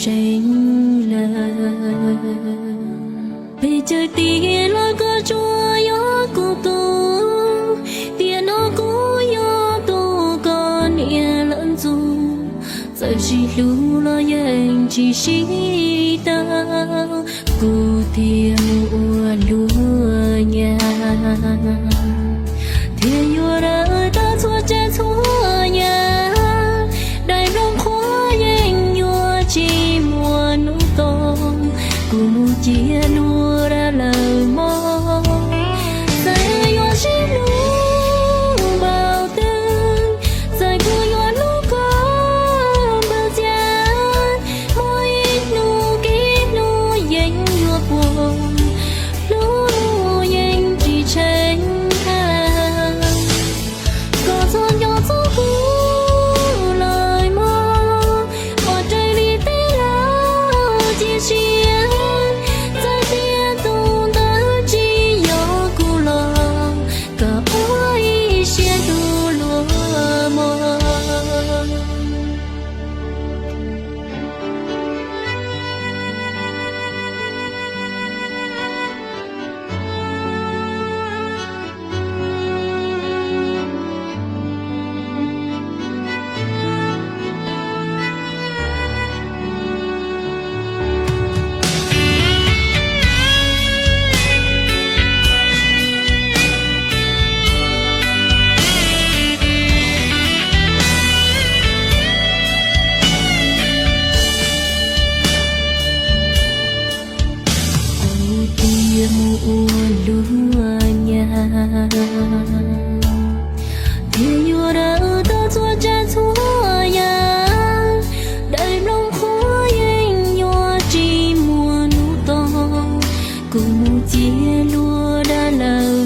tseeb lawm. Peb cawm tias los koj tsuas yog kuv tus, tiam no kuv yog tus koj niam lawv ntxub, txawm sib hlub los yeej tsis sib tau, kuv thiaj mus ua luag nyab, thiaj yuav daws tau txhua tsav txhua yam, daim nplooj qhuav yeej yuav tsis muaj hnub tag, kuv mus cia luag dab lawm mog. Txawm yuav sib hlub npaum twg, txawm kuv yuav hlub koj npaum cas, muaj ib hnub kev hlub yeej yuav puas, hlub yeej tsis tsheej tag. Koj txhob nco txog kuv lawm mog, ua raws li tej laus cia siab, txawm tias tus ntawd tsis yog kuv los, koj ua ib siab hlub luag mog. Kuv thiaj mus ua luag nyab, thiaj yuav daws tau txhua tsav txhua yam, daim nplooj qhuav yeej yuav tsis muaj hnub tag, kuv mus cia luag dab lawm